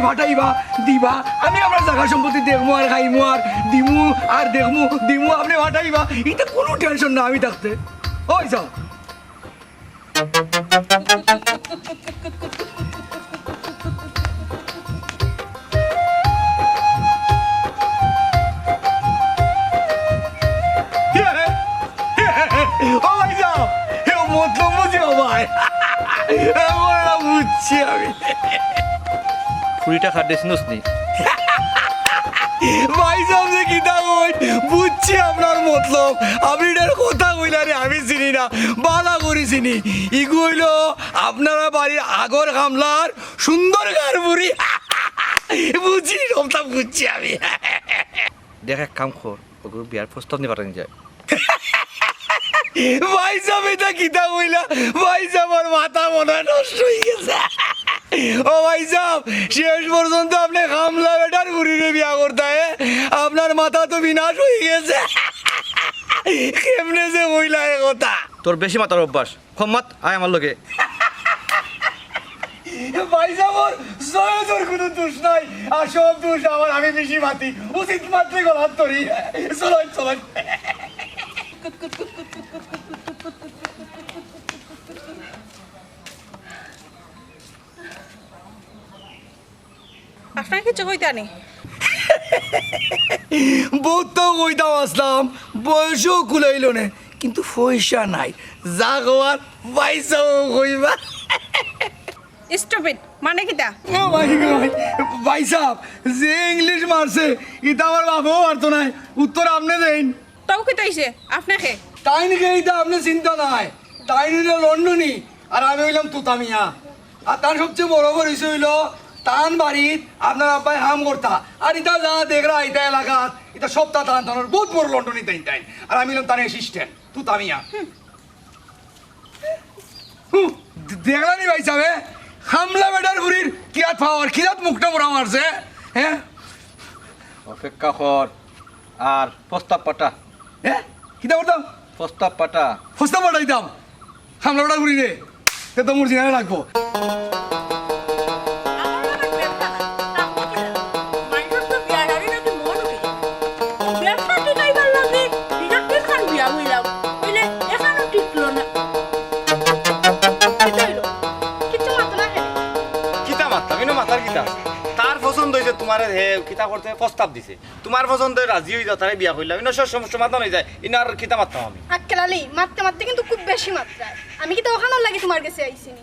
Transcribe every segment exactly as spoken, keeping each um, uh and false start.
পাঠাইবা, দিবা, আমি আপনার জাগা সম্পত্তি দেখমু আর খাইমু আর দিমু আর দেখমু, দিমু, আপনে পাঠাইবা, ইতা কুনু টেনশন না আমি থাকতে। ওই যাও। ও ভাই যাও, এ মতলব বুঝি ও ভাই। এ বড় বুঝছি আমি। ফুড়িটা খাটে শুনোস নি? ভাই সাহেব যে কিতা কই, বুঝছি আপনার মতলব। আপনে এটার কথা কইলা রে, আমি চিনি না, বালা করি চিনি। ইগু অইলো আপনারা বাড়ির আগর কামলার সুন্দর ঘরর ফুড়ি। বুঝছি, সবটা বুঝছি আমি। দেখ, এক কাম কর, ওগু বিয়ার প্রস্তাব নি পাঠানি যায়। ভাই সাহেব, ইটা কিতা কইলা? ভাই সাহেব, আমার মাথা মনে হয় নষ্ট অই গেছে। ও ভাই সাহেব, শেষ পর্যন্ত আপনে কামলা বেটার ফুড়িরে বিয়া করতা, এ? আপনার মাথা তো বিনাশ অই গেছে। কেমনে যে কইলা এ কথা? তোর বেশি মাতার অভ্যাস। কম মাত, আয় আমার লগে। ভাই সাহেব, ওর জয়জর কোনো দোষ নাই, আর সব দোষ আমার, আমি বেশি মাতি, উচিত মাতলে গলাত ধরি। চলেন, চলেন। আপনার কিছু কইতা নি? বউত তো কইতাম আসলাম, বয়সও কুলাইল নে, কিন্তু পয়সা নাই। যা কওয়ার ভাই সাহেব কইবা। Stupid, মানে কিতা? ও ভাই গো ভাই, ভাই সাহেব, যে ইংলিশ মারছে, ইটা আমার বাপেও পারতো নায়। উত্তর আপনে দেইন। তাও কিতা অইছে? আপনে কে? তাইন কে ইটা আপনে চিন্তা নাই। তাইন অইলো লন্ডনী, আর আমি অইলাম তুতা মিয়া। আর তান সবচেয়ে বড় পরিচয় অইলো, তান বাড়িত আপনার আব্বায় কাম করতা। আর ইটা যা দেখরা, ইটা এলাকাত, ইটা সবটা তান, তান বউত বড় লন্ডনী তাইন, তাইন। আর আমি অইলাম তান assistant, তুতা মিয়া। হুঁ, দে-, দেখলা নি ভাই সাহেব, এ? কামলা বেটার ফুড়ির কিয়াত power, কিয়াত মুখটা মোড়া মারছে, হ্যাঁ? অপেক্ষা কর, আর প্রস্তাব পাঠা। এ? কিতা করতাম? প্রস্তাব পাঠা। প্রস্তাব পাঠাইতাম। কামলা বেটার ফুড়িরে। তে তো মর্জিনারে লাগবো। আমার আবার ব্যবসা নাই। আপনি কি জানেন? মানুষের তো বিয়া শাদী নাকি মন উঠে যায়। ব্যবসা টিকাইবার লাগি নিজের টিকান বিয়া হইলাম। হইলে এখানেও টিকলো না। কিতা হইলো? কিচ্ছু মাতো না কেনে? কিতা মাততাম? ইনো মাতার কিতা আছে? তার পছন্দ হইছে, তুমারে হে কিতা করতে প্রস্তাব দিছে। তুমার পছন্দে রাজি হই যাও, তারে বিয়া করলাম। ইনো সব সমস্যা সমাধান হই যায়। ইনো আর কিতা মাততাম আমি? আক্কেল আলী, মাততে মাততে কিন্তু খুব বেশি মাতরায়। আমি কিতা অখানোর লাগি তুমার গেছে আইছি নি?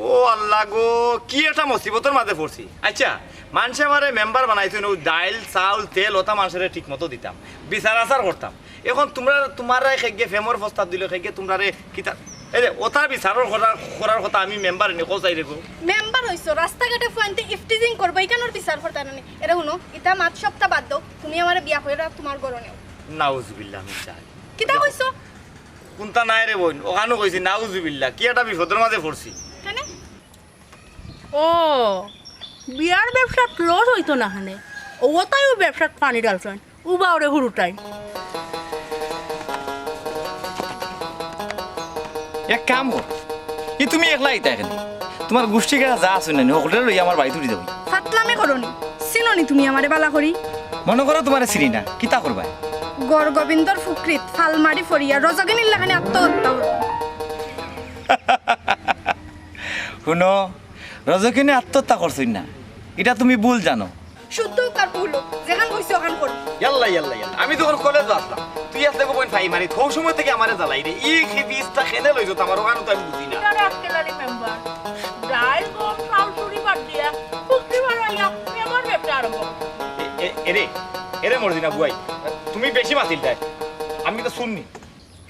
ও আল্লাহ গো, কি একটা মুসিবতর মাঝে পড়ছি। আচ্ছা, মানষে আমারে মেম্বার বানাইছইন, অউ ডাইল, চাউল, তেল, ওটা মানষরে ঠিক মতো দিতাম, বিচার আচার করতাম। এখন তুমরা, তুমারারে কেগে প্রেমর প্রস্তাব দিল, কেগে তুমরারে কিতা, এই যে ওটা বিচারর করার, করার কথা আমি মেম্বার নি, কও চাই রে গো। মেম্বার হইছো, রাস্তাঘাটে ফুয়াইন্তে ইফটিজিং করবো, ইখানোর বিচার করতা না নি? এরে হুনো, ইতা মাত সবটা বাদ দেও, তুমি আমারে বিয়া কইরা তুমার ঘরো নেও। নাউজুবিল্লাহ মিন জালিক। কিতা কইছো? কুনতা নায় রে বইন, অখানো কইছি নাউজুবিল্লাহ, কি একটা বিপদর মাঝে পড়ছি। কেনে? ও, বিয়ার ব্যবসাত লস হইতো না কেনে? ও তাইও ব্যবসাত পানি ঢালছইন, উবা ওরে হুরুটাই। এক কাম কর, ই তুমি একলা আইতা কেনে? তুমার গুষ্টি কেরা যা আছে না, হকলরে লইয়া আমার বাড়িত উঠি যাও। ফাতলামি করো নি, চিনো নি তুমি আমারে বালা করি? মনো করো তুমারে চিনি না, কিতা করবায়? গড় গোবিন্দর ফুকরিত ফাল মারি ফড়িয়া রজকিনীর লাখানি আত্মহত্যা করো। হুনো, রজকিনী আত্মহত্যা করছইন না, ইটা তুমি ভুল জানো। শুদ্ধ অউক আর ভুল অউক, যেখান কইছি অখান করমু। ইয়াল্লা, ইয়াল্লা, ইয়াল্লা। আমি তখন কলেজো আছলাম, তুই আছলে গো বইন প্রাইমারিত, হউ সময় থাকি আমারে জ্বালাইরে। ই কি বিচটা কেনে লইছো, তুমার অখান তো আমি বুঝি না। ইটারে আক্কেল আলী মেম্বার, ডাইল গম চাউল চুরি বাদ দিয়া, চুক্তি বাড়াইয়া, প্রেমর ব্যবসা আরম্ভ করছে। এ, এ, এরে, এরে মর্জিনা বুয়াই, তুমি বেশি মাতিলতায়, আমি তো শুননি।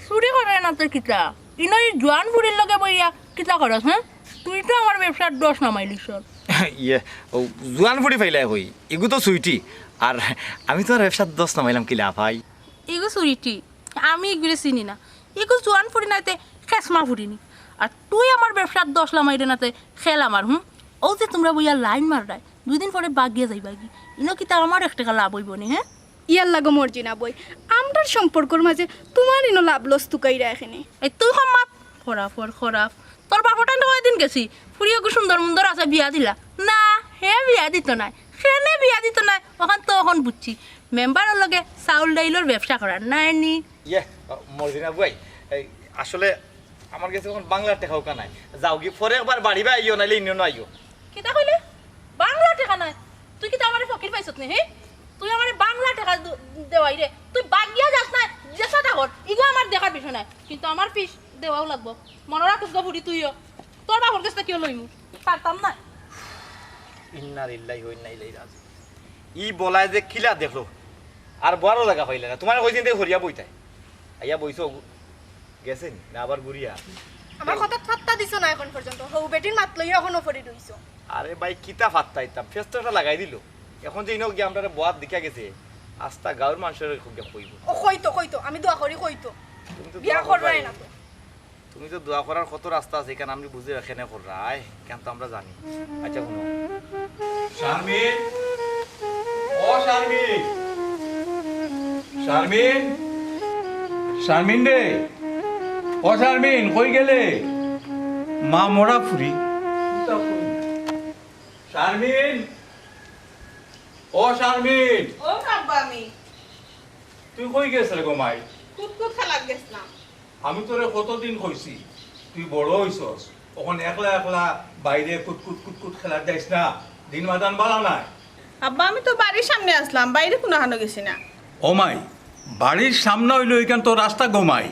চুরি করে না তো কিতা? ইনো ই জোয়ান ফুড়ির লগে বইয়া কিতা করস, হ্যাঁ? তুই তো আমার ব্যবসার দশ নামাইলিছস। ইয়ে, অউ জোয়ান ফুড়ি পাইলায় কই? ইগু তো সুইটি। আর আমি তুমার ব্যবসার দশ নামাইলাম কিলা ভাই? ইগু সুইটি, আমি ইগুরে চিনি না। ইগু জোয়ান ফুড়ি নায় তে খেসমা ফুড়ি নি। আর তুই আমার ব্যবসার দশ নামাইরে না তে খেল আমার, হুম? অউ যে তুমরা বইয়া লাইন মাররায়, দুইদিন পরে বাগিয়া যাইবাগি। ইনো কিতা আমার এক টেকা লাভ অইবো নি, হ্যাঁ? ইয়াল্লা গো মর্জিনা বইন, আমরার সম্পর্কর মাঝে তুমার ইনো লাভ লস তুকাইরা এখানে। এই তুই কম মাত, খরাফর খরাফ। তোর বাপর টাইন কয়দিন গেছি, ফুড়ি ওগু সুন্দর মুন্দর আছে বিয়া দিলা। না, হে বিয়া দিত নায়, কেনে বিয়া দিত নায়, অখান তো অখন বুঝছি। মেম্বারর লগে চাউল ডাইলর ব্যবসা করার নায় নি? ইয়ে, মর্জিনা বুয়াই, এই আসলে আমার গেছে অখন বাংলার টেকাউক্কা নাই। যাওগি, পরে একবার বাড়িবায় আইও, নাইলে ইনো আইও। কিতা কইলে? বাংলা টেকা নাই? তুই কিতা আমারে ফকির পাইছত নি, হে? তুই আমারে বাংলা টেকা দু-, দেওয়াইরে। তুই বাগিয়া যাস না, যেছা থাকর। ইগু আমার দেখার বিষয় নায়। কিন্তু আমার ফিস দেওয়াউ লাগবো। মনো রাখিস গো ফুড়ি তুইও। তোর বাপর গেছ থাকি কিও লইমু? পারতাম না। ইন্না লিল্লাহি ওয়া ইন্না ইলাইহি রাজিউন। ই বলায় যে কিলা দেখলো, আর বওয়ারও জাগা পাইলে না। তুমারে কইছি তে হরিয়া বইতায়, আইয়া বইছো। গেছে নি না আবার ঘুরিয়া? আমার কথাত ফাত্তা দিছো না অখন পর্যন্ত। হউ বেটির মাত লইয়া অখনো পড়ি রইছো। আরে ভাই, কিতা ফাত্তা দিতাম, ফেস তো একটা লাগাই দিল। অখন যে ইনো গিয়া আমরারে বওয়াত দেখিয়া গেছে, আস্তা গাউর মানষরে কইবো। ও কইতো, কইতো, আমি দোয়া করি কইতো। তুমি তো বিয়া দোয়া কররায় করবায়। না তো। তুমি তো দোয়া করার কত রাস্তা আছে, ইখান আমি বুঝি কেনে কররায়, ইখান তো আমরা জানি। আচ্ছা, হুনো। শারমিন, ও শারমিন, শারমিন, শারমিন রে, ও শারমিন, কই গেলে? মা মরা ফুড়ি। শারমিন, ও শারমিন। ও আব্বা, আমি। তুই কই গেছরে গো মাই? কুতকুত খেলাত গেছলাম। আমি তোরে কতদিন কইছি, তুই বড় অইছস, অখন একলা একলা বাইরে কুতকুত কুতকুত খেলাত যাইস না, দিন মাদান বালা নায়। আব্বা, আমি তো বাড়ির সামনে আছলাম, বাইরে কুনুখানো গেছি না। ও মাই, বাড়ির সামনে অইলে ইখান তো রাস্তা গো মাই,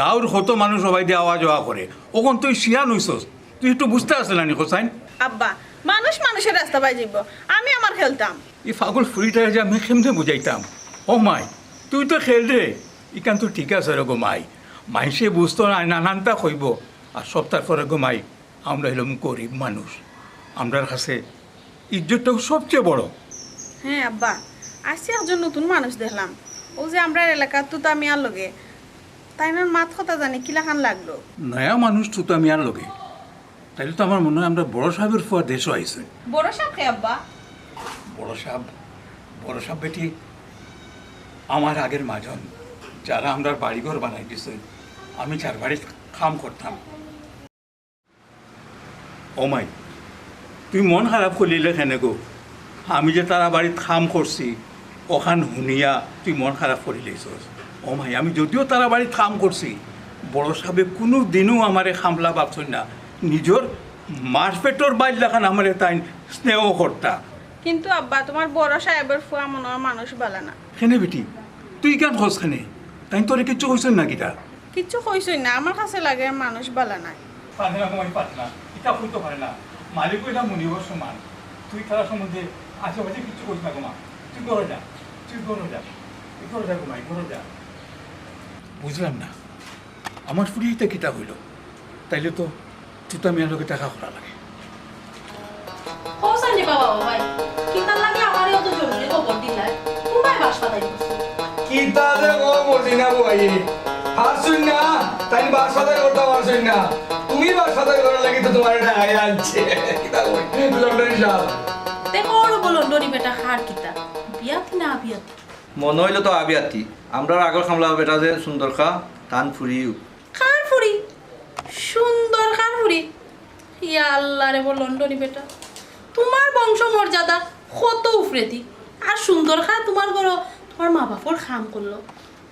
গাউর কত মানুষ অবায়দি আওয়া যাওয়া করে, অখন তুই শিয়ান অইছস, তুই একটু বুঝতে আছে না নি হোসাইন? আব্বা, মানুষ মানুষর রাস্তা বায় যাইবো, আমি আমার খেলতাম। ই পাগল ফুড়িটারে যে আমি কেমনে বুঝাইতাম? ও মাই, তুই তো খেল রে, ইখান তো ঠিক আছে রে গো মাই, মাইনষে বুঝতো নায়, নানানতা কইবো, আর সবতার পরে গো মাই, আমরা অইলাম গরিব মানুষ, আমরার কাছে ইজ্জতটাউ সবচেয়ে বড়। হে আব্বা, আইজকে একজন নতুন মানুষ দেখলাম, অউ যে আমরার এলাকার তুতা মিয়ার লগে, তাইনর মাত-কথা জানি কিলাখান লাগলো। নয়া মানুষ তুতা মিয়ার লগে, তাইলে তো আমার মনো অয় আমরার বড় সাবর ফুয়া দেশো আইছইন। বড় সাব কে আব্বা? বড় সাব, বড় সাব বেটি আমার আগর মাজন, যারা আমরার বাড়িঘর বানাই দিছইন, আমি যার বাড়িত কাম করতাম। ও মাই, তুই মন খারাপ করিলে কেনে গো? আমি যে তারা বাড়িত কাম করছি, অখান হুনিয়া তুই মন খারাপ করিলাইছস। ও মাই, আমি যদিও তারা বাড়িত কাম করছি, বড় সাবে কুনুদিনও আমারে কামলা ভাবছইন না, নিজর মার পেটর বাইর লাখান আমারে তাইন স্নেহ করতা। কিন্তু আব্বা, তুমার বড় সাবর ফুয়া মনো অয় মানুষ বালা না। কেনে বেটি, তুই ইখান কস কেনে? তাইন তোরে কিচ্ছু কইছইন না কিতা? কিচ্ছু কইছইন না, আমার কাছে লাগে মানুষ বালা নায়। পারে না গো মাই, পারে না, ইতা কইতো পারে না। মালিকও ইলা মুনিবর সমান, তুই তারা সম্বন্ধে আশেপাশে কিচ্ছু কইস না গো মা। তুই ঘরো যা, তুই ঘরো যা, তুই ঘরো যা গো মাই, ঘরো যা। বুঝলাম না, আমার ফুড়ি ইতা কিতা কইলো? তাইলে তো তুতা মিয়ার লগে দেখা করা লাগে। হোসাইন রে বাবা, বাবা ভাই, কিতার লাগি আমারে অত জরুরি খবর দিলায়? কুবায় বাস পাতাই দিছে। কিতা যে কও মর্জিনা বুয়াই, পারছইন না, তাইন বাস পাতাই করতা পারছইন না। তুমি বাস পাতাই করার লাগি তো তুমারে ঢাকায় আনছে। কিতা কই, লন্ডনী সাব। দেখো ওর বলো লন্ডনী বেটা কার কিতা, বিয়াতি না বিয়াতি? মনো অইলো তো আবিয়াতি, আমরার আগর কামলা বেটা যে সুন্দর খা, তান ফুড়িউ। কার ফুড়ি? সুন্দর খার ফুড়ি? ইয়া আল্লাহ রে, বল লন্ডনী বেটা, তুমার বংশ মর্যাদা কত উফরেদি। আর সুন্দর খা তুমার ঘরো তুমার মা বাপর কাম করলো।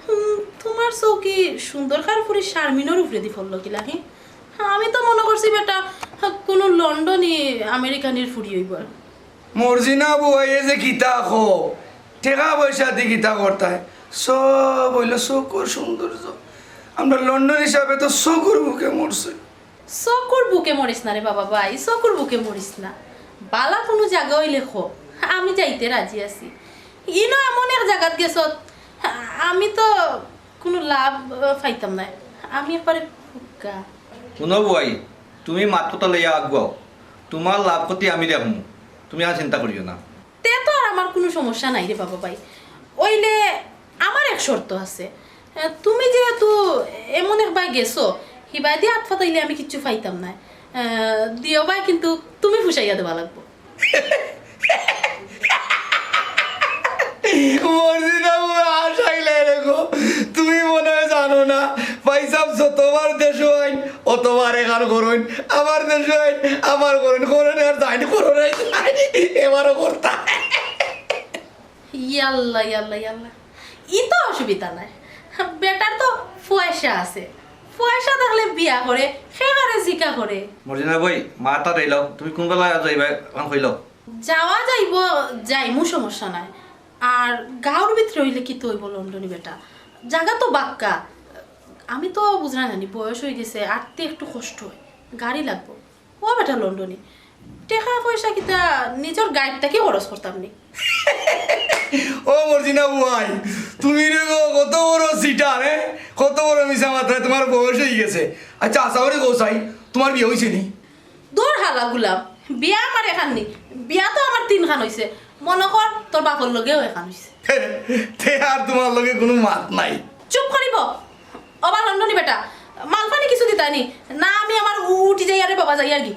হুম, তুমার চউখ কি সুন্দর খার ফুড়ি শারমিনর উফরেদি পড়লো কিলা, হি? আমি তো মনো করছি বেটা, কুনু লন্ডনী আমেরিকানির ফুড়ি অইবো আর। মর্জিনা বুয়াইয়ে যে কিতা কও, টেকা পয়সা দি কিতা করতায়? সব অইলো চকুর সৌন্দর্য। আমরার লন্ডনী সাবে তো চকুর ভুকে মরছে। চকুর ভুকে মরিস না রে বাবা ভাই, চকুর ভুকে মরিস না। বালা কুনু জাগা অইলে ক, আমি যাইতে রাজি আছি। ইনো এমন এক জাগাত গেছত, আমি তো কুনু লাভ, আহ, পাইতাম নায়। আমি একবারে ফুক্কা। হুনো বুয়াই, তুমি মাত-কথা লইয়া আগুয়াও, তুমার লাভ-ক্ষতি আমি দেখমু, তুমি আর চিন্তা করিও না। তে তো আর আমার কুনু সমস্যা নাই রে বাবা ভাই। অইলে আমার এক শর্ত আছে, আহ, তুমি যেহেতু এমন একবায় গেছো, হিবায়দি আত পাতাইলে আমি কিচ্ছু পাইতাম নায়। আহ, দিও ভাই, কিন্তু তুমি ফুষাইয়া দেওয়া লাগবো। মর্জিনা বুয়া হাসাইলে রে গো, তুমি মনে অয় জানো না, ভাইসাব যতবার দেশো আইন, অত আমার এখান করইন, আমার দেশ অইন, আমার করইন, করইন আর যাইন, করইন আর যাইন, এবারও করতা। ইয়াল্লা, ইয়াল্লা, ইয়াল্লা। ই তো অসুবিধা নাই। বেটার তো পয়সা আছে। পয়সা থাকলে বিয়া করে, সে কারে জিকা করে। মর্জিনা বই, মাথা রইল, তুমি কোন বেলা যাইবা, এখন কইল। যাওয়া যাইব, যাইমু, সমস্যা নাই। আর গাঁওর ভিতরে অইলে কিতা অইব লন্ডনি বেটা? জাগা তো বাক্কা। আমি তো বুঝরায় নানি, বয়স অই গেছে, আটতে একটু কষ্ট অয়, গাড়ি লাগবো। ও বেটা লন্ডনি, টেকা পয়সা কিতা নিজর গাইড থাকি খরচ করতাম নি? ও মর্জিনা বুয়াই, তুমি রে গো, কত বড় চিটার, হ্যাঁ? কত বড় মিছা মাতরায়, তুমার বয়স অই গেছে। আচ্ছা, আশা করি গো চাই, তুমার বিয়া অইছে নি? দূর হালা গুলাম, বিয়া আমার এখান নি, বিয়া তো আমার তিনখান অইছে। মনো কর, তোর বাপর লগেও এখান অইছে। তে আর তুমার লগে কুনু মাত নাই। চুপ করিব। ওবা লন্ডনি বেটা, মালপানি কিছু দিতায় নি? না, আমি আমার উ-, উঠি যাইয়ার রে বাবা, যাইয়ার গি।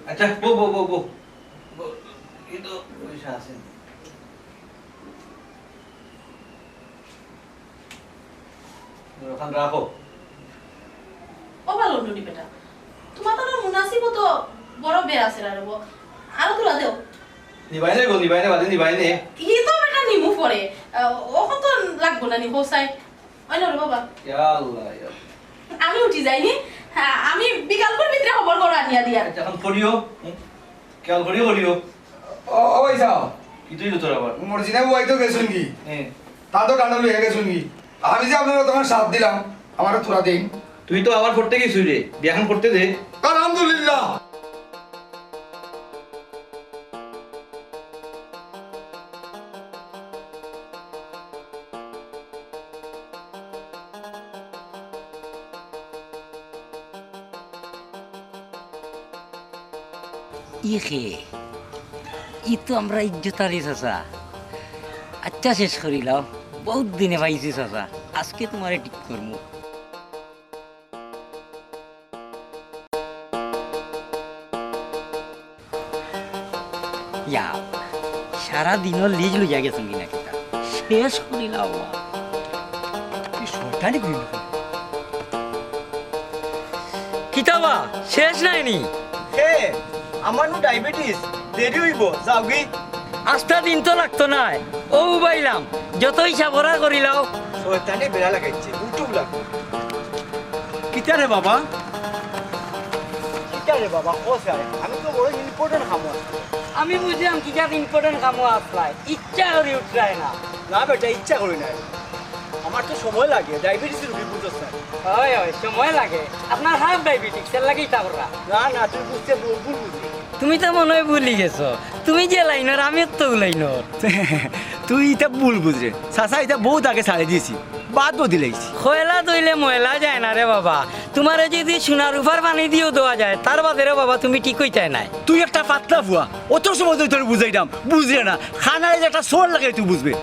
আচ্ছা, বউ, বউ, বউ, বউ। বউ, এই তো পয়সা আছে। ওখান রাখো। ওবা লন্ডনি বেটা, তুমার তো মুনাসিবও তো বড় বে আছে রে বউ। আরো তুলা দেও। নিবাই নে গো, নিবাই নে, বাদে নিবাই নে। ই তো বেটা নিমু পরে। আহ, অখন তো লাগবো না নি, হোসাই। ওই না রে বাবা। ইয়া আল্লাহ, ইয়া আল্লাহ। আমি উঠি যাই নি। হ্যাঁ, আমি বিকালকুর ভিতরে খবর করো আনিয়া দিয়া। আচ্ছা, এখন করিও। হুম? খেয়াল করিও, করিও। ও, ও ভাই সাহেব। কিতা অইলো তোর আবার? মর্জিনা বুয়াই তো গেছইন গি? হ্যাঁ। তা তো কান্ডা লইয়া গেছইন গি? আমি যে আপনারে অতখান সাথ দিলাম, আমারে থুড়া দেইন। তুই তো আবার পড়তে গেছস রে, বিয়াখান করতে দে। আলহামদুলিল্লাহ। ই কে? ই তো আমরার ইজ্জত আলী চাচা। আচ্ছা, শেষ করিলাও, বউত দিনে পাইছি চাচা, আজকে তুমারে ঠিক করমু। ইয়া, সারা দিনর লিজ লইয়া গেছইন গি না কিতা? শেষ করিলাও। কি শয়তানি কইল। কিতা বা, শেষ নায় নি? হে, আমার নু ডায়াবেটিস, দেরি অইবো, যাওগি। আস্তা দিন তো লাগতো নায়, অউ উবাইলাম, যতই সাবরা করিলাও। শয়তানে বেড়া লাগাইছে, উঠুক লাগবো। কিতা রে বাবা? কিতা রে বাবা, ও স্যার, আমি তো বড় ইম্পর্টেন্ট কামো আছি। আমি বুঝলাম কিতা ইম্পর্টেন্ট কামো আছলায়, ইচ্ছা করি উঠরায় না। না বেটা, ইচ্ছা করি না। আমার তো সময় লাগে, ডায়াবেটিস রুগী বুঝো স্যার। হয়, হয়, সময় লাগে। আপনার হাফ ডায়াবেটিস, এর লাগি ইতা কররা। না, না, তুই বুঝতে ভুল, ভুল বুঝলি। তুমি তো মনে হয় ভুলি গেছো। তুমি যে লাইনর, আমি তো লাইনর। তুই ইতা ভুল বুঝরে। চাচা ইতা বউত আগে ছাড়ি দিছি। বাদও দিলাইছি। কয়লা ধইলে ময়লা যায় না রে বাবা। তুমারে যদি সোনা রূপার পানি দিও ধোয়া যায়, তার বাদে রে বাবা তুমি ঠিক অইতায় নায়। তুই একটা পাতলা ফুয়া, অত সময় তুই তোরে বুঝাইতাম, বুঝরে না। খানায় যে একটা সোর লাগে তুই বুঝবে।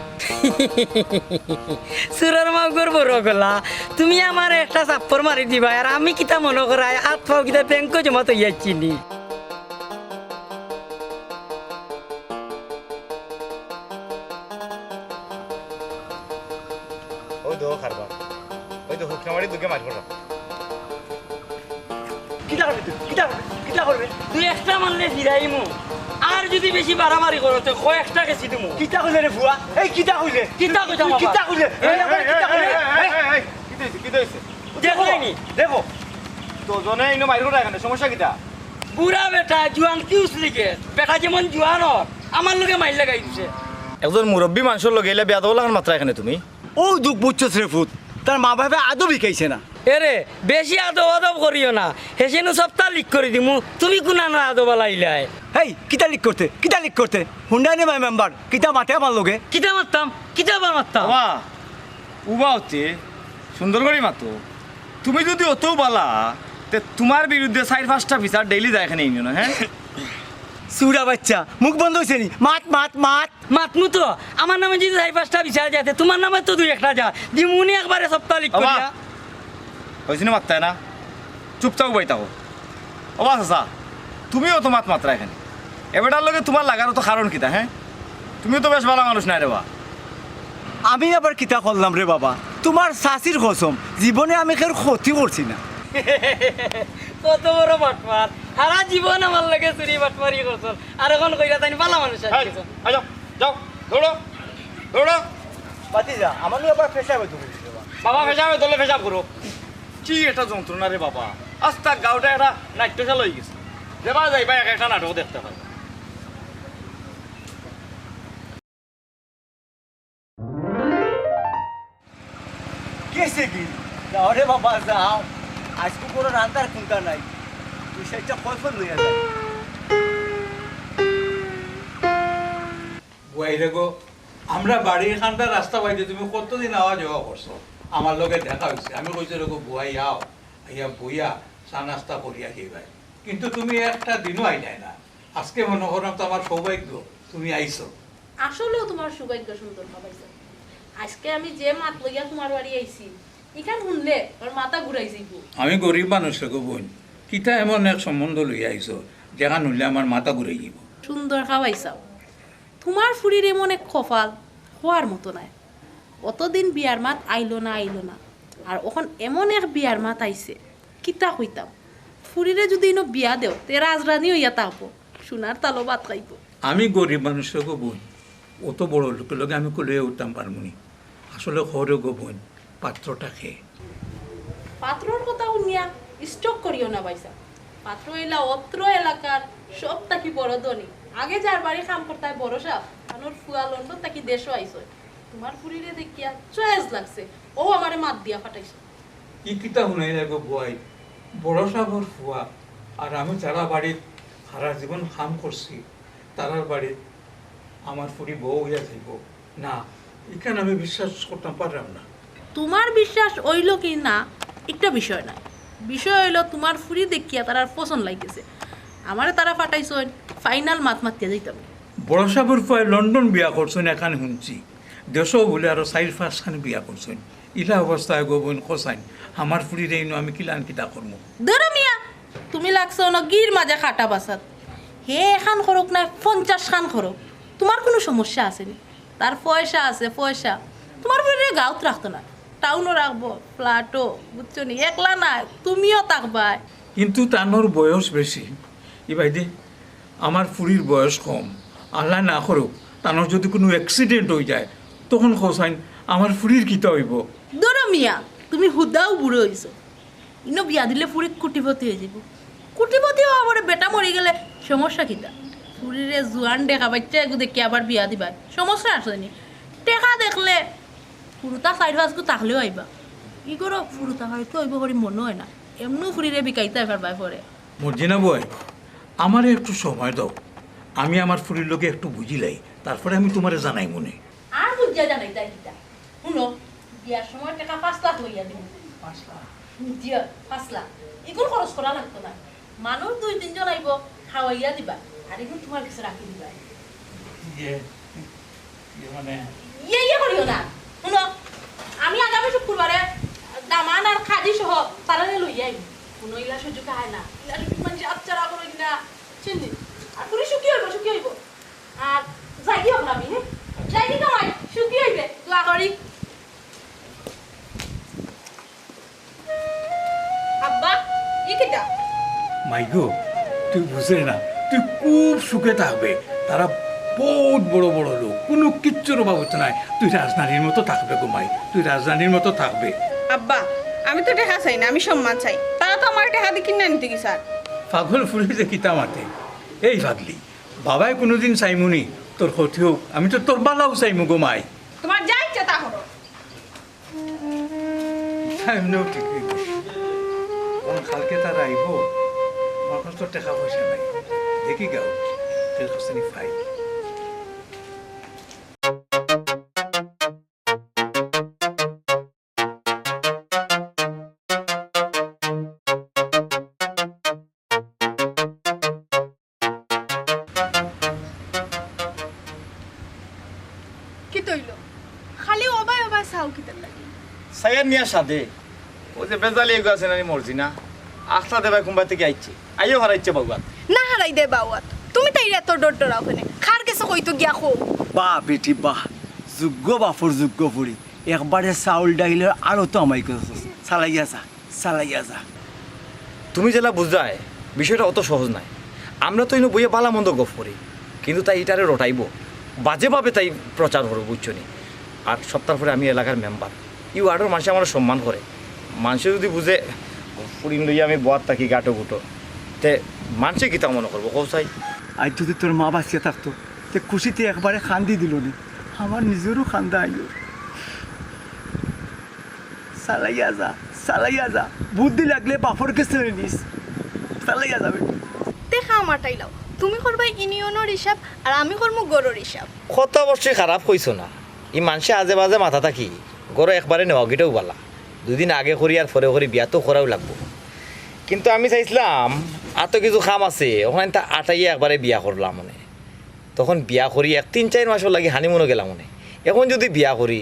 চুরর মাউগর বড় গলা, তুমি আমারে একটা চাপ্পর মারি দিবায়, আর আমি কিতা মনো করায়, আত পাও কিতা ব্যাংকো জমা থইয়া আইছি নি। ওই দেখো কারবার, ওই দেখো হুকনা মারি দুগে মারি করো। কিতা করবে তুই? কিতা করবে? কিতা করবে? তুই একটা মারলে ফিরাইমু, আর যদি বেশি বাড়াবাড়ি করো, তে কয়েকটা কেসি দিমু। কিতা কইলে রে ফুয়া? এই কিতা কইলে? কিতা কইতাম তুই আবার? কিতা কইলে? এই, এই, এই, কিতা কইলে? এই, এই, এই, এই, কিতা অইছে? কিতা অইছে? দেখো নি? দেখো। তো জনে ইনো মাইর করা এখানে, সমস্যা কিতা? বুড়া বেটা, জুয়ান কিউস লিগে। বেটা যেমন জুয়ান অর, আমার লগে মাইর লাগাই দিছে। একজন মুরব্বী মানষর লগে ইলা বেয়াদব লাখান মাতরায় কেনে তুমি? অউ দুখ বুঝছস রে ফুত, তার মা বাপে আদব হিকাইছে না। এরে, বেশি আদব আদব করিও না, হেষে নু সবতা লিক করি দিমু, তুমি কুনানর আদব আলাইলায়। হেই, কিতা লিক করতে? কিতা লিক করতে? হুনরায় নি বা মেম্বার, কিতা মাতে আমার লগে? কিতা মাততাম? কিতা বা মাততাম? বাবা, উবা অতে সুন্দর করি মাতো। তুমি যদি অতউ বালা, তে তুমার বিরুদ্ধে চাইর পাঁচটা বিচার ডেইলি যায় এখানে ইউনিয়নে, হ্যাঁ? চুরা বাইচ্চা, মুখ বন্ধ অইছে নি? মাত, মাত, মাত। মাতমু তো, আমার নামে যদি চাইর পাঁচটা বিচার যায়, তে তুমার নামে তো দুই একটা যা। দিমুনি একবারে সবতা লিক করিয়া। অইছে নি মাততায় না? চুপচাপ উবাই থাকো। ওবা চাচা, তুমিও তো মাত মাতরায় কেনে। এ বেটার লগে তুমার লাগার তো কারণ কিতা, হ্যাঁ? তুমিও তো বেশ বালা মানুষ নায় রে বা। আমি আবার কিতা করলাম রে বাবা? তুমার চাচির কসম, জীবনে আমি কেউর ক্ষতি করছি না। কত বড় বাটপার। সারা জীবন আমার লগে চুরি বাটপারি করছইন। আর অখন কইরা তাইন ভালা মানুষ আর এই, কিছু। এই যাও, যাও, দৌড়ো, দৌড়ো। ভাতিজা, আমার লগে আবার পেশাবে তুমি দিতে পারো। বাবা, পেশাবে ধরলে পেশাব করো। কি একটা যন্ত্রণা রে বাবা। আস্তা গাঁওটা একটা নাট্যশালা অই গেছে। যেবায় যাইবায় এক একটা নাটক দেখতা পারবা। গেছে কি? যাও রে বাবা, যাও। আইজকু কোনো রান্দার কুন্তা নাই। দুই চাইরটা ফল ফল লইয়া যাও। বুয়াইরে গো, আমরার বাড়ির কান্দার রাস্তা বাইতে তুমি কতদিন আওয়া যাওয়া করছো? আমার লগে দেখা অইছে। আমি কইছি, "রে গো বুয়াই, আও, আইয়া বইয়া চা নাস্তা করিয়া যাইবায়।" কিন্তু তুমি একটা দিনও আইলায় না। আইজকে মনো করলাম তো আমার সৌভাগ্য, তুমি আইছো। আসলেও তুমার সৌভাগ্য সুন্দর খাবাইছো। আইজকে আমি যে মাত লইয়া তুমার বাড়ি আইছি, ইখান হুনলে আমার মাথা ঘুরাই যাইবো। আমি গরিব মানুষ রে গো বইন, কিতা এমন এক সম্বন্ধ লইয়া আইছো, যেখান হুনলে আমার মাথা ঘুরাই যাইবো। সুন্দর খাবাইছাও। তুমার ফুরির এমন এক কপাল, কওয়ার মতো নায়। অতদিন বিয়ার মাত আইলো না, আইলো না। আর অখন এমন এক বিয়ার মাত আইছে, কিতা কইতাম। ফুরিরে যুদি ইনো বিয়া দেও, তে রাজরানী অইয়া থাকবো, সোনার তালো ভাত খাইবো। আমি গরিব মানুষ রে গো বইন, অত বড় লোকর লগে আমি কুলাইয়া উঠতাম পারমুনি। আসলে কও রে গো বইন, পাত্রটা কে? পাত্রর কথা হুনিয়া stroke করিও না ভাইসাব। পাত্র অইলা অত্র এলাকার সব থাকি বড় ধনী। আগে যার বাড়ি কাম করতা বড় সাব, তানর ফুয়া লন্ডন থাকি দেশো আইছইন। তুমার ফুরিরে দেখিয়া choice লাগছে, অউ আমারে মাত দিয়া পাঠাইছইন। ই কিতা হুনাইলা গো বুয়াই? বড় সাবর ফুয়া, আর আমি যারার বাড়িত সারা জীবন কাম করছি, তারার বাড়িত আমার ফুরি বউ অইয়া যাইবো? না, ইখান আমি বিশ্বাস করতাম পাররাম না। তুমার বিশ্বাস অইলো কি না, ইটা বিষয় নায়। বিষয় অইলো তুমার ফুরি দেখিয়া তারার পছন্দ লাগিগেছে। আমারে তারা পাঠাইছইন, final মাত মাতিয়া যাইতাম। বড় সাবর ফুয়ায় লন্ডন বিয়া করছইন, এখান হুনছি। দেশো বুলে আরো চাইর পাঁচখান বিয়া করছইন। ইলা অবস্থায় গো বইন কও চাইন, আমার ফুরিরে ইনো আমি কিলান কিতা করমু? ধরো মিয়া, তুমি লাগছো অনো ঘির মাঝে কাটা বাছাত। হে এখান করুক না পঞ্চাশখান করুক, তুমার কুনু সমস্যা আছে নি? তার পয়সা আছে, পয়সা। তুমার ফুরিরে গাঁওত রাখতো না, টাউনো রাখবো, flat-ও, বুঝছো নি? একলা নায়, তুমিও থাকবায়। কিন্তু তানর বয়স বেশি। ইবায়দি আমার ফুরির বয়স কম, আল্লায় না করুক, তানর যুদি কুনু accident অইযায়, তখন কও চাইন আমার ফুরির কিতা অইবো? ধরো মিয়া, তুমি হুদাউ বুড়া অইছো, ইনো বিয়া দিলে ফুরি কোটিপতি অইযিবো। কোটিপতি অওয়া পরে বেটা মরিগেলে সমস্যা কিতা? ফুরিরে জুয়ান ডেকা বাইচ্চা এগু দেখিয়া আবার বিয়া দিবায়, সমস্যা আছে নি? টেকা দেখলে ফুরুতা চাইর পাঁচগু থাকলেও আইবা। ই ঘরো ফুরুতা পাইতে অইবো করি মনো অয় না, এমনেউ ফুরিরে বিকাইতায় পারবায় পরে। মর্জিনা বইন, আমারে একটু সময় দেও, আমি আমার ফুরির লগে একটু বুঝিলাই, তারপরে আমি তুমারে জানাইমুনে। আর বুঝিয়া জানাইতায় কিতা? হুনো, বিয়ার সময় টেকা পাঁচ লাখ লইয়া দিমু। পাঁচ লাখ? জি, পাঁচ লাখ। ইগুন খরচ করা লাগতো না। মানুষ দুই তিনজন আইবো, খাওয়াইয়া দিবা, আর ইগুন তুমার গেছে রাখি দিবা। ইয়ে, ইয়ে মানে? ইয়ে ইয়ে করিও না। হুনো, আমি আগামী শুক্রবারে দামান আর কাজি সহ তারারে লইয়া আইমু। হুনো, ইলা সুযোগ আয় না। ইলা সুযোগ মানষে হাতছাড়া করইন না। চিনলি? আর ফুরি সুখী অইবো, সুখী অইবো। আর যাইগি অখন আমি, হ্যাঁ? যাইগি কামাই, সুখী অইবে, দোয়া করি। আব্বা, ই কিতা? মাইগো, তুই বুঝরে না, তুই খুব সুখে থাকবে। তারা বউত বড় বড় লোক, কুনু কিচ্ছুর অভাব অইতো নায়। তুই রাজরানীর মতো থাকবে গো মাই, তুই রাজরানীর মতো থাকবে। আব্বা, আমি তো টেকা চাই না, আমি সম্মান চাই। তারা তো আমারে টেকা দি কিনা নিতে গেছইন। পাগল ফুরি যে কিতা মাতে। এই পাগলি, বাবায় কুনুদিন চাইমুনি তোর ক্ষতি অউক, আমি তো তোর ভালাউ চাইমু গো মাই। তুমার যা ইচ্ছা তা করো। ইটা এমনেউ ঠিক অইবো। কারণ কালকে তারা আইবো, আমার কাছে তো টেকা পয়সা নাই। দেখি গাও, তোর কাছে নি পাই। কিতা অইলো? খালি ওবায় ওবায় চাও কিতার লাগি? চাইয়ার নিয়া সাদে। অউ যে বেজালি এগু আছে না নি মর্জিনা? আখলা দেবায় কুনবা থাকি আইছে। আইও হারাইছে বাউয়াত। না হারাই দে বাউয়াত। তুমি তাইরে এত ডর ডরাও কেনে? কার গেছে কইতো গিয়া কও। বাহ বেটি বাহ। যোগ্য বাপর যোগ্য ফুরি। একবারে চাউল ডাইলর আড়তো আমাই করছস। চালাইয়া যা। চালাইয়া যা। তুমি যেলা বুঝায়, বিষয়টা অত সহজ নায়। আমরা তো ইনো বইয়া বালা মন্দ গফ করি, কিন্তু তাই ইটারে রটাইবো, বাজেভাবে তাই প্রচার করবো, বুঝছো নি? আর সপ্তাহ পরে আমি এলাকার মেম্বার, ই ওয়ার্ডর মানষে আমার সম্মান করে। মানষে যদি বুঝে ফুরিন লইয়া আমি বওয়াত থাকি গাটো গুটো, তে মানষে কিতা মনে করবো, কও চাই? আজ যদি তোর মা বাঁচিয়া থাকতো, তে খুশিতে একবারে কান্দি দিল নি। আমার নিজেরও কান্দা আইল। চালাইয়া যা, চালাইয়া যা, বুদ্ধি লাগলে বাপর কাছে নিস। চালাইয়া যাবে। তে কাম আটাইলাও, তুমি করবায় ইউনিয়নর হিসাব, আর আমি করমু গরর হিসাব। কথা অবশ্যই খারাপ কইছো না, ই মানষে আজে বাজে মাথা থাকি, গরো একবারে নেওয়া গিটাও বালা। দুদিন আগে করি আর পরে করি বিয়া তো করাও লাগবো। কিন্তু আমি চাইছিলাম, অত কিছু কাম আছে, ওখানে তা আটাইয়া একবারে বিয়া করলাম মানে। তখন বিয়া করি এক তিন চাইর মাসর লাগি হানিমুনো গেলাম মানে। এখন যদি বিয়া করি,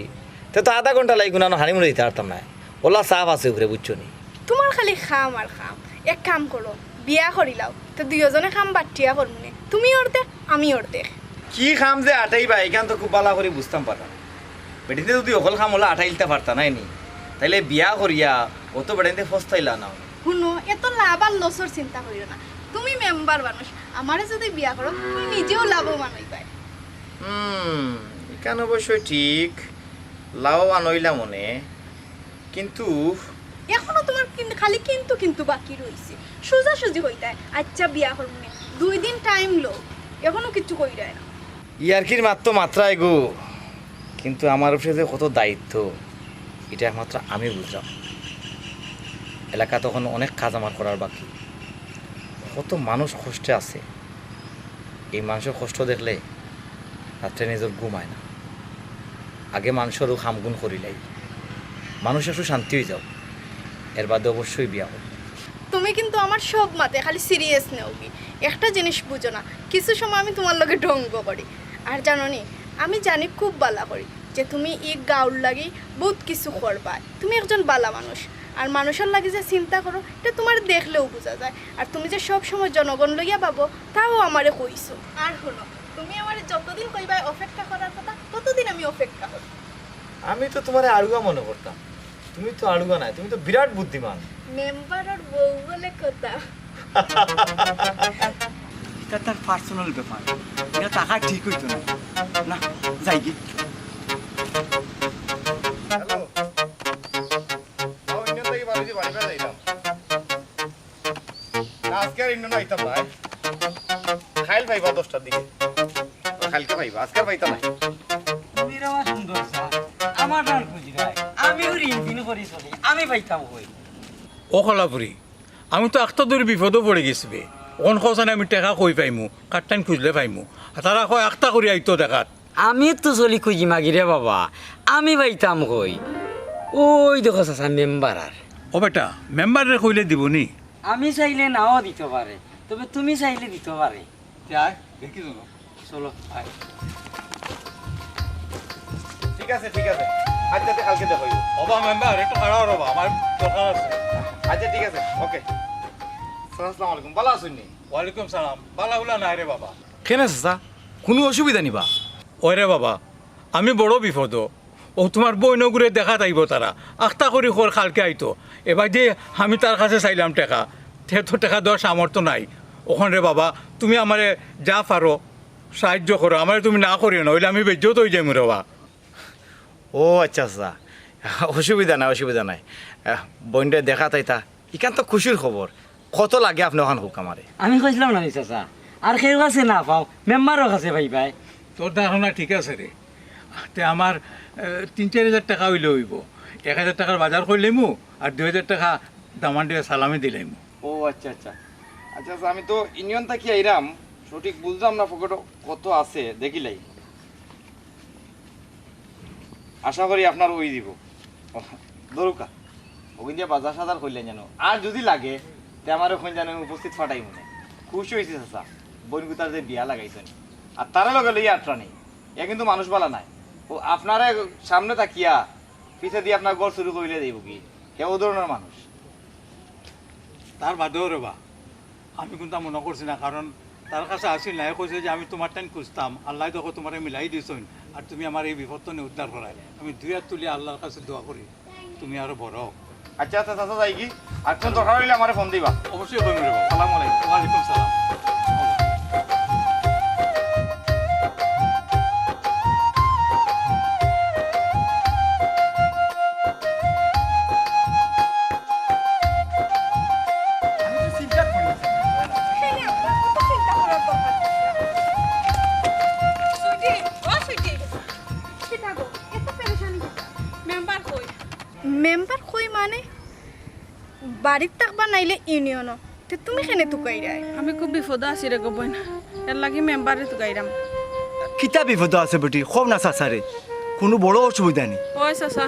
তে তো আধা ঘন্টা লাগি কুনানো হানিমুনো দিতে পারতাম না। ওলা চাপ আছে উপরে, বুঝছো নি? তোমার খালি কাম আর কাম। এক কাম করো, বিয়া করিলাও, তো দুইওজনে কাম বাটিয়া করমুনে, তুমি অর্ধেক, আমি অর্ধেক। কি কাম যে আটাইবা, ইখান তো খুব বালা করি বুঝতাম পারতাম। বেটিন্তে যদি অকল কাম ওলা আটাইলতা পারতা নায় নি, তাইলে বিয়া করিয়া অত বেটিন্তে ফস্তাইলা না। হুনো, এত লাভ আর লসর চিন্তা করিও না। তুমি মেম্বার মানুষ, আমারে যদি বিয়া করো, তুমি নিজেও লাভবান অইবায়। হুম, ইখান অবশ্য ঠিক, লাভবান অইলাম মনে, কিন্তু এখনো তোমার কিন-, খালি কিন্তু কিন্তু বাকি রইছে। সোজাসুজি কইতায়, আচ্ছা বিয়া করমুনে, দুই দিন টাইম লও, এখনো কিচ্ছু কইরায় না। ইয়ার্কির মাত তো মাতরায় গো, কিন্তু আমার উপরে যে কত দায়িত্ব, ইটা একমাত্র আমি বুঝরাম। এলাকাত অখন অনেক কাজ আমার করার বাকি। কত মানুষ কষ্টে আছে, এই মানষর কষ্ট দেখলে রাত্রে নিজর ঘুম আয় না। আগে মানষর অউ কামগুন করিলাই, মানুষ একটু শান্তি অইযাউক, এর বাদে অবশ্যই বিয়া করমু। তুমি কিন্তু আমার সব মাতে খালি সিরিয়াস নেওগি। একটা জিনিস বুঝো না, কিছু সময় আমি তোমার লগে ঢং করি। আর জানো নি, আমি জানি খুব বালা করি যে তুমি ই গাউর লাগি বউত কিছু করবায়। তুমি একজন বালা মানুষ, আর মানষর লাগি যে চিন্তা করো, ইটা তোমার দেখলেও বুঝা যায়। আর তুমি যে সব সময় জনগণ লইয়া ভাবো, তাও আমারে কইছো। আর হুনো, তুমি আমারে যতদিন কইবায় অপেক্ষা করার কথা, ততদিন আমি অপেক্ষা করমু। আমি তো তোমারে আড়ুয়া মনে করতাম, তুমি তো আড়ুয়া নায়, তুমি তো বিরাট বুদ্ধিমান। মেম্বারর বউ বলে কথা। ইটা তার পার্সোনাল ব্যাপার, ইটা থাকা ঠিক অইতো না। না, যাইগি। হ্যালো। আও, ইন্ডিয়ান থাকি বাড়ি দি বাড়ি বাড়ি যাইতাম। না, আজকে আর ইন্ডিয়ান আইতাম না, আয়। খাইল পাইবা দশটার দিকে। খাইলকে পাইবা, আজকে আর পাইতাম না। তুমি রে আমার সুন্দর চা, আমার ডান খুঁজি নাই। আমি ওর ইঞ্জিন করি চলি, আমি পাইতাম কই? ও কলাপুরি, আমি তো আখতা দূর বিপদো পড়ি গেছি বে। অখন কছানে আমি টেকা কই পাইমু, কার টাইম খুঁজলে পাইমু। আর তারা কয় আখতা করি আইতো দেখাত। আমি তো চলি খুঁজি মাগি রে বাবা, আমি পাইতাম কই? ওই দেখো চাচা মেম্বার আর। ও বেটা, মেম্বাররে কইলে দিবো নি? আমি চাইলে নাও দিতো পারে, তবে তুমি চাইলে দিতো পারে। তে আয়, দেখি চলো। চলো, আয়। ঠিক আছে, ঠিক আছে। আচ্ছা, তে কাইলকে দেখা অইবো। ওবা মেম্বার, একটু খাড়া অও বা, আমার দরকার আছে। আচ্ছা, ঠিক আছে, ওকে। স্যার, আসসালামু আলাইকুম। বালা আছইন নি? ওয়ালাইকুম সালাম। বালা উলা নায় রে বাবা। কেনে চাচা? কুনু অসুবিধা নি বা? ওরে বাবা, আমি বড় বিপদো। অউ তুমার বইনগুরে দেখাত আইবো তারা। আখতা করি কর কাইলকে আইতো। এবায়দি আমি তার কাছে চাইলাম টেকা। তে তো টেকা দেওয়ার সামর্থ্য নাই। অখন রে বাবা, তুমি আমারে যা পারো সাহায্য করো। আমারে তুমি না করিও না, অইলে আমি বেইজ্জত অইযাইমু রে বাবা। ও আচ্ছা, আচ্ছা। অসুবিধা নাই, অসুবিধা নাই। আহ, বইনরে দেখাত আইতা। ইখান তো খুশির খবর। কত লাগে আপনে অখান কউক্কা আমারে। আমি কইছলাম না নি চাচা, আর কেউর কাছে না পাও, মেম্বারর কাছে পাইবায়। তোর ধারণা ঠিক আছে রে। তে আমার, আহ, তিন চাইর হাজার টেকা অইলে অইবো। এক হাজার টেকার বাজার করিলাইমু, আর দুই হাজার টেকা দামান্দরে সালামি দিলাইমু। ও আচ্ছা, আচ্ছা। আচ্ছা, আচ্ছা, আমি তো ইউনিয়ন থাকি আইরাম, সঠিক বুঝলাম না পকেটো কত আছে, দেখিলাই। আশা করি আপনার অই দিবো। দরুকা, অগুইন দিয়া বাজার সাজার করিলাইন যেন। আর যদি লাগে, তে আমারে কইন যেন, আমি উপস্থিত ফাটাইমুনে। খুশি অইছি চাচা, বইনগুতার যে বিয়া লাগাইছইন। আর তারে লগে লইয়া আটরানি। এ কিন্তু মানুষ বালা নায়। অউ আপনারে সামনে থাকিয়া, পিছেদি আপনার ঘর চুরি করিলাইবো গি। হে অউ ধরনর মানুষ। তার বাদেও রে বা, আমি কুন্তা মনো করছি না, কারণ তার কাছে আছিল না, হে কইছে যে আমি তুমার টাইম খুঁজতাম, আল্লায় দেখো তুমারে মিলাই দিছইন, আর তুমি আমার এই বিপদ তনে উদ্ধার করায়। আমি দুই আত তুলি আল্লার কাছে দোয়া করি, তুমি আরো বড় অও। আচ্ছা, আচ্ছা, চাচা, যাইগি। আর কুনু দরকার অইলে আমারে ফোন দিবা। অবশ্যই কইমু রে বাবা। সালামু আলাইকুম। ওয়ালাইকুম সালাম। আমি তো চিন্তা করি। সুইটি, ও সুইটি। কিতা গো, এত পেরেশানি কিতা? মেম্বার কই? মেম্বার কই মানে? বাড়িত থাকবা নাইলে ইউনিয়নো। তে তুমি কেনে তুকাইরায়? আমি খুব বিপদো আছি রে গো বইন, এরলাগি মেম্বাররে তুকাইরাম। কিতা বিপদো আছে বেটি, কও না চাচারে, কুনু বড় অসুবিধা নি? ওই চাচা,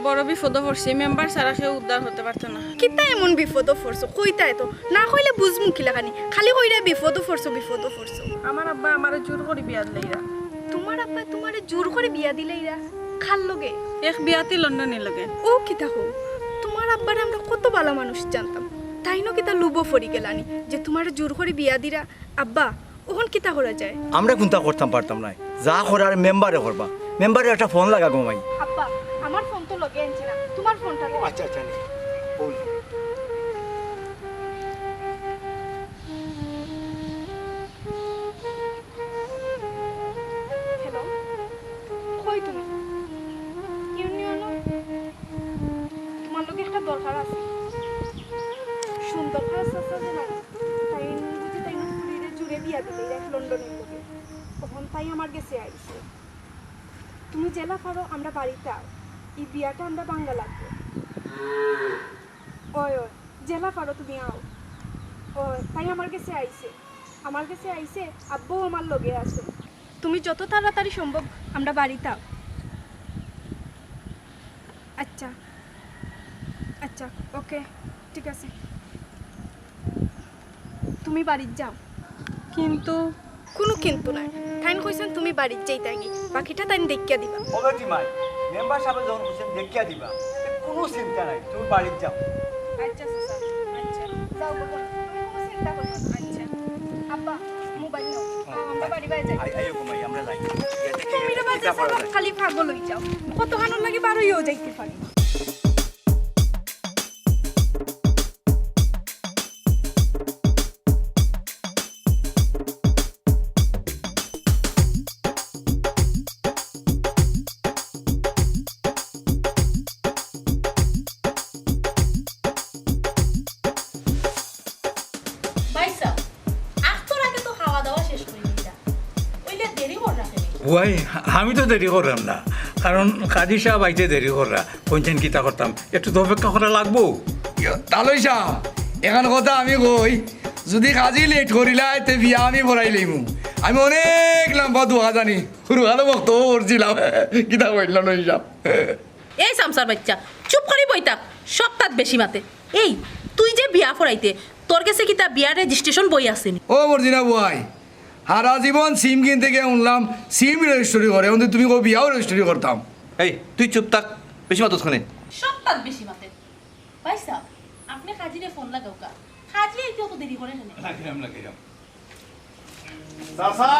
বড় বিপদো পড়ছি, মেম্বার ছাড়া কেউ উদ্ধার করতে পারতো না। কিতা এমন বিপদো পড়ছো? কইতায় তো, না কইলে বুঝমু কিলাখানি? খালি কইরায় বিপদো পড়ছো, বিপদো পড়ছো। আমার আব্বা আমারে জোর করি বিয়া দিলাইরা। তুমার আব্বা তুমারে জোর করি বিয়া দিলাইরা? কার লগে? এক বিয়াতি লন্ডনীর লগে। ও কিতা কও? তুমার আব্বারে আমরা কত ভালা মানুষ জানতাম, তাইনও কিতা লুভো পড়ি গেলানি যে তুমারে জোর করি বিয়া দিরা? আব্বা, অখন কিতা করা যায়? আমরা কুন্তা করতাম পারতাম নায়, যা করার মেম্বারে করবা। মেম্বারে একটা ফোন লাগা গো মাই। আব্বা, আমার ফোন তো লগে আনছি না, তুমার ফোনটা দেও। আচ্ছা, আচ্ছা, নে। ফোন। হ্যালো, কই তুমি? ইউনিয়নো? তুমার লগে একটা দরকার আছে। সুন্দর করে চাচা যে না, তাইন বুঝি তাইন ফুরিরে জোরে বিয়া দিলাইরা এক লন্ডনীর লগে। অখন তাই আমার গেছে আইছে। তুমি যেলা পারো আমরা বাড়িত আও, ই বিয়াটা আমরা ভাঙ্গা লাগবো। ওই, ওই, যেলা পারো তুমি আও। ওই, তাই আমার গেছে আইছে। আমার গেছে আইছে, আব্বাও আমার লগে আছে। তুমি যত তাড়াতাড়ি সম্ভব আমরা বাড়িত আও। আচ্ছা, আচ্ছা, ওকে, ঠিক আছে। তুমি বাড়িত যাও। কিন্তু কুনু কিন্তু নাই। তাইন কইছইন তুমি বাড়িত যাইতায়গি, বাকিটা তাইন দেখিয়া দিবা। ও বেটি মাই, মেম্বার সাবে যখন কইছইন দেখিয়া দিবা, তে কুনু চিন্তা নাই, তুমি বাড়িত যাও। আচ্ছা, চাচা, আচ্ছা। যাও বাবা, তুমি কুনু চিন্তা করিও না। আচ্ছা। আব্বা, মোবাইল নাও। আমরা বাড়ি বাড়ি যাই। আই-, আইও গো মাই, আমরা যাই। তুমি রে বাজে কিতা করা যায়? খালি পাগল অই যাও। কতখানর লাগি বারইয়াও যাইতে পারি। ভাইসাব, আখতার আগে তো খাওয়া দাওয়া শেষ করি দিতা, অইলে দেরি কররা কেনে? ওয়াই, আমি তো দেরি কররাম না, কারণ কাজী সাব আইতে দেরি কররা, কইছইন কিতা করতাম, একটু তো অপেক্ষা করা লাগবো। ইয়া, তালই সাব, এখান কথা আমি কই, যুদি কাজী লেট করিলায়, তে বিয়া আমি পড়াই লইমু। আমি অনেক লম্বা দোয়া জানি, হুরুকালো বক্তব্য করছিলাম, কিতা কইলাম নই সাব। এই সামসার বাইচ্চা, চুপ করি বই থাক, সবতাত বেশি মাতে। এই, তুই যে বিয়া পড়াইতে, তোর গেছে কিতা বিয়ার রেজিস্ট্রেশন বই আছে নি? ও মর্জিনা বুয়াই, হারা জীবন সিম কিনতে গিয়া হুনলাম সিম রেজিস্ট্রি করে, অখন তুমি কও বিয়াও রেজিস্ট্রি করতাম। এই, তুই চুপ থাক, বেশি মাতস কেনে? সবতাত বেশি মাতে। ভাইসাব, আপনে কাজীরে ফোন লাগাউক্কা। কাজী আইতে অত দেরি করে কেনে? লাগাইরাম, লাগাইরাম। চাচা,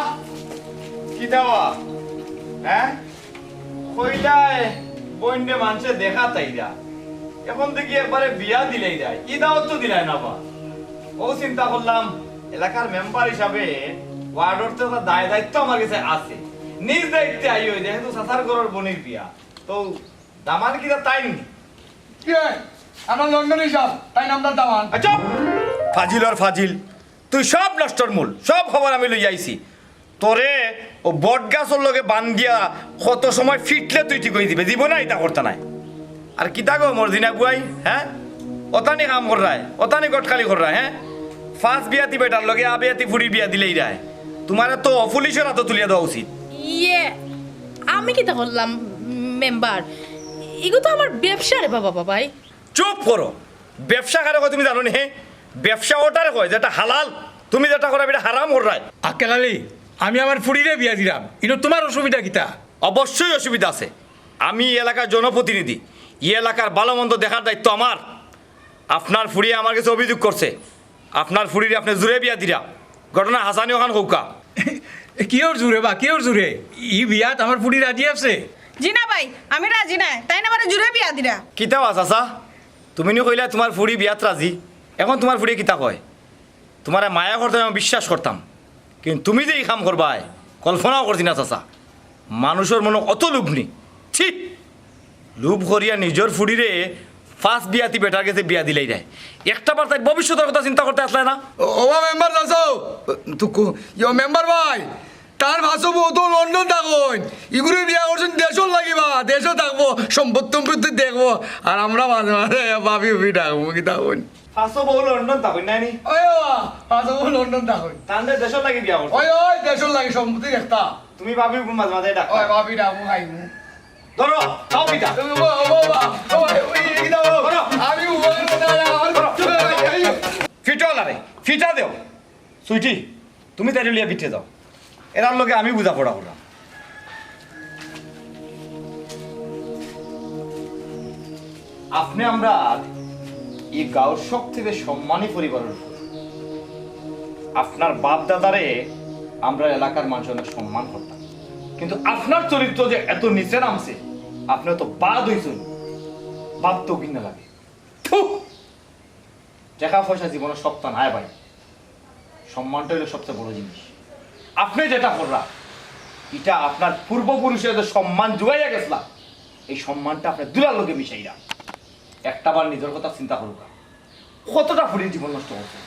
কিতা বা? হ্যাঁ? কইলায় বইনরে মানষে দেখাত আইরা। অখন দেখি একবারে বিয়া দিলাইরায়। ই দাওয়াত তো দিলায় না বা। অউ চিন্তা করলাম, এলাকার মেম্বার হিসাবে ওয়ার্ডর তো একটা দায় দায়িত্ব আমার গেছে আছে। নিজ দায়িত্বে আইও, যেহেতু চাচার ঘরর বইনর বিয়া। তো দামান কিতা তাইন নি? কিরে, আমার লন্ডনী সাব, তাইন আমরার দামান। আচ্ছা, ফাজিল আর ফাজিল। তুই সব নষ্টর মূল, সব খবর আমি লইয়া আইছি। তোরে অউ বট গাছর লগে বান্ধিয়া কত সময় ফিটলে তুই ঠিক অই দিবে, জীবনে ইতা করতা নায়। আর কিতা গো মর্জিনা বুয়াই, হ্যাঁ? অতানি কাম কররায়, অতানি গটকালি কররায়, হ্যাঁ? ফার্স্ট বিয়াতি বেটার লগে আ বিয়াতি ফুড়ির বিয়া দিলাইরায়। তুমারে তো পুলিশর আতো তুলিয়া দেওয়া উচিত। ইয়ে, আমি কিতা করলাম মেম্বার? ইগু তো আমার ব্যবসা রে বাবা, বাবাই। চুপ করো। ব্যবসা কারে কয় তুমি জানো নি, হে? ব্যবসা ওটারে কয় যেটা হালাল, তুমি যেটা কররায় ইটা হারাম কররায়। আক্কেল আলী, আমি আমার ফুড়িরে বিয়া দিরাম, ইনো তুমার অসুবিধা কিতা? অবশ্যই অসুবিধা আছে। আমি ই এলাকার জনপ্রতিনিধি, ই এলাকার ভালো মন্দ দেখার দায়িত্ব আমার। আপনার ফুড়িয়ে আমার গেছে অভিযোগ করছে, আপনার ফুড়িরে আপনে জুরে বিয়া দিরা। ঘটনা হাছা নি অখান কউক্কা। কিওর জুরে বা, কিওর জুরে? ই বিয়াত আমার ফুড়ি রাজি আছে? জি না ভাই, আমি রাজি নায়। তাইন আমারে জুরে বিয়া দিরা। কিতা বা চাচা? তুমি নি কইলা তুমার ফুড়ি বিয়াত রাজি, এখন তুমার ফুড়িয়ে কিতা কয়? তুমারে মায়া করতাম, আমি বিশ্বাস করতাম, কিন্তু তুমি যে ই কাম করবায়, কল্পনাও করছি না চাচা। মানুষর মনো অত লোভ নি, ছি! লোভ করিয়া নিজর ফুড়িরে ফার্স্ট বিয়াতি বেটার গেছে বিয়া দিলাইরায়। একটা বার তাইর ভবিষ্যতর কথা চিন্তা করতে আছলায় না? ও, ওবা মেম্বার চাচা, তুকু, ইয়ো মেম্বার ভাই, তার ফাঁসো বউ তো লন্ডন থাকইন, ইগুরে বিয়া করছইন দেশর লাগি বা, দেশো থাকবো, সম্পদ সম্পত্তি দেখবো, আর আমরা মাঝে মাঝে ভাবি উবি ডাকবো, কিতা কইন? ফাঁসো বউ লন্ডন থাকইন নায়নি? ওই বাবা, ফাঁসো বউ লন্ডন থাকইন। তানরে দেশর লাগি বিয়া করছো? ওই, ওই, দেশর লাগি সম্পত্তি দেখতা। তুমি ভাবি উবি মাঝে মাঝে ডাকো। ওই ভাবি ডাকবো, খাইমু। ধরো, খাও পিঠা। ও বাবা, ও বাবা, ও ভাই, ওই, এই দাও। ধরো। আমি উবাই না, না, আমার ধরো। ফিটা লারে, ফিটা দেও। সুইটি, তুমি তাইরে লইয়া ভিতরে যাও, এরার লগে আমি বুঝাপড়া করলাম। আপনে আমরার ই গাঁওর সব থাকি সম্মানী পরিবারর ফুয়া। আপনার বাপ দাদারে আমরার এলাকার মানষে অনেক সম্মান করতা, কিন্তু আপনার চরিত্র যে এত নিচে নামছে, আপনে তো বাদ অইছইন, বাদ তো ঘিন্না লাগে। থু! টেকা পয়সা জীবনর সবতা নায় ভাই, সম্মানটা অইলো সবচেয়ে বড় জিনিস। আপনে যেটা কররা, ইটা আপনার পূর্বপুরুষে যে সম্মান জুগাইয়া গেছলা, এই সম্মানটা আপনে ধুলার লগে মিশাইরা। একটা বার নিজর কথা চিন্তা করউক্কা, কতটা ফুড়ির জীবন নষ্ট করছইন।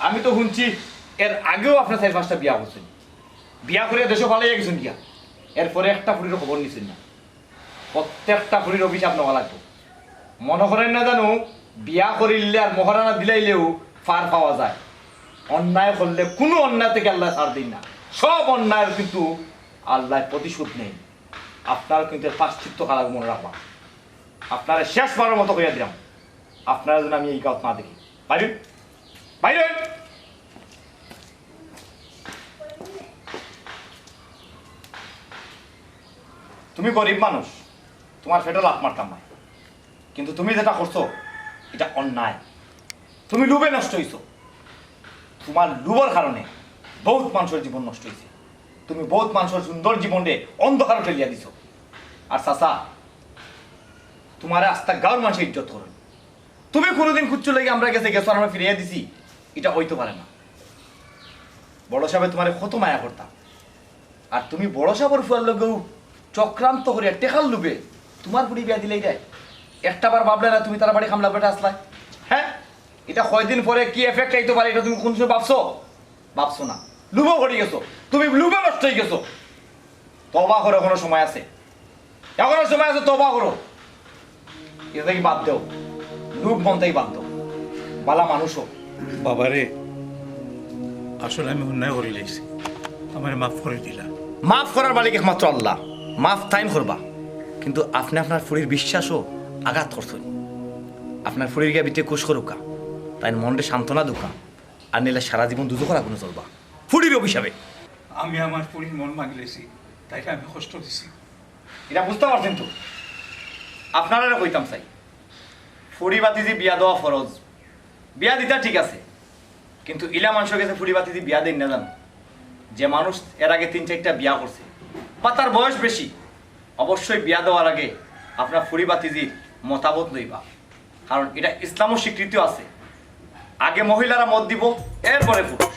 আমি তো হুনছি এর আগেও আপনে চাইর পাঁচটা বিয়া করছইন, বিয়া করিয়া দেশো ফালাইয়া গেছইন গিয়া, এরপরে একটা ফুড়িরও খবর নিছইন না। প্রত্যেকটা ফুড়ির অভিশাপ নেওয়া লাগবো। মনো করইন না জানু বিয়া করিলে আর মহরানা দিলাইলেউ পার পাওয়া যায়। অন্যায় করলে কুনু অন্যায় থাকি আল্লায় ছাড় দেইন না, সব অন্যায়র কিন্তু আল্লায় প্রতিশোধ নেইন। আপনার কিন্তু এর প্রায়শ্চিত্ত করা লাগবো, মনো রাখবা। আপনারে শেষবারর মতো কইয়া দিলাম, আপনারে যেন আমি ই গাঁওত না দেখি। বাইরে, বাইরে। তুমি গরিব মানুষ, তুমার পেটো লাথ মারতাম নায়, কিন্তু তুমি যেটা করছো, ইটা অন্যায়। তুমি লোভে নষ্ট অইছো। তুমার লোভর কারণে বউত মানষর জীবন নষ্ট অইছে। তুমি বউত মানষর সুন্দর জীবনরে অন্ধকারো ঠেলিয়া দিছো। আর চাচা, তুমারে আস্তা গাঁওর মানষে ইজ্জত করইন। তুমি কুনুদিন কুচ্ছু লাগি আমরার গেছে গেছো আর আমরা ফিরাইয়া দিছি, ইটা অইতো পারে না। বড় সাবে তুমারে কত মায়া করতা, আর তুমি বড় সাবর ফুয়ার লগেউ চক্রান্ত করিয়া টেকার লোভে তুমার ফুড়ি বিয়া দিলাইরায়। একটা বার ভাবলায় না তুমি তারার বাড়ি কামলা বেটা আছলায়? হে, ইটা কয়দিন পরে কি effect আইতো পারে, ইটা তুমি কুনু সময় ভাবছো? ভাবছো না। লোভো পড়ি গেছো, তুমি লোভে নষ্ট অইগেছো। তওবা করো, এখনো সময় আছে, এখনো সময় আছে, তওবা করো। ইটা থাকি বাদ দেও, লোভ মন থাকি বাদ দেও, ভালা মানুষ অও। বাবারে, আসলে আমি অন্যায় করিলাইছি, আমারে মাফ করি দিলা। মাফ করার মালিক একমাত্র আল্লাহ, মাফ তাইন করবা, কিন্তু আপনে আপনার ফুড়ির বিশ্বাসো আঘাত করছইন। আপনার ফুড়ির গিয়া ভিতরে খুশ করউক্কা, তাইন মনরে সান্ত্বনা দেউক্কা, আর নাইলে সারা জীবন দুজখর আগুনো জ্বলবা ফুড়ির অভিশাপে। আমি আমার ফুড়ির মন ভাঙিলাইছি, তাইরে আমি কষ্ট দিছি। ইটা বুঝতা পারছইন তো? আপনারারে কইতাম চাই, ফুড়ি ভাতিজি বিয়া দেওয়া ফরজ। বিয়া দিতা ঠিক আছে, কিন্তু ইলা মানষর গেছে ফুড়ি ভাতিজি বিয়া দেইন না জানু। যে মানুষ এর আগে তিন চাইরটা বিয়া করছে বা তার বয়স বেশি, অবশ্যই বিয়া দেওয়ার আগে আপনার ফুড়ি ভাতিজির মতামত লইবা, কারণ ইটা ইসলামো স্বীকৃতিও আছে। আগে মহিলারা মত দিবো, এরপরে পুরুষ।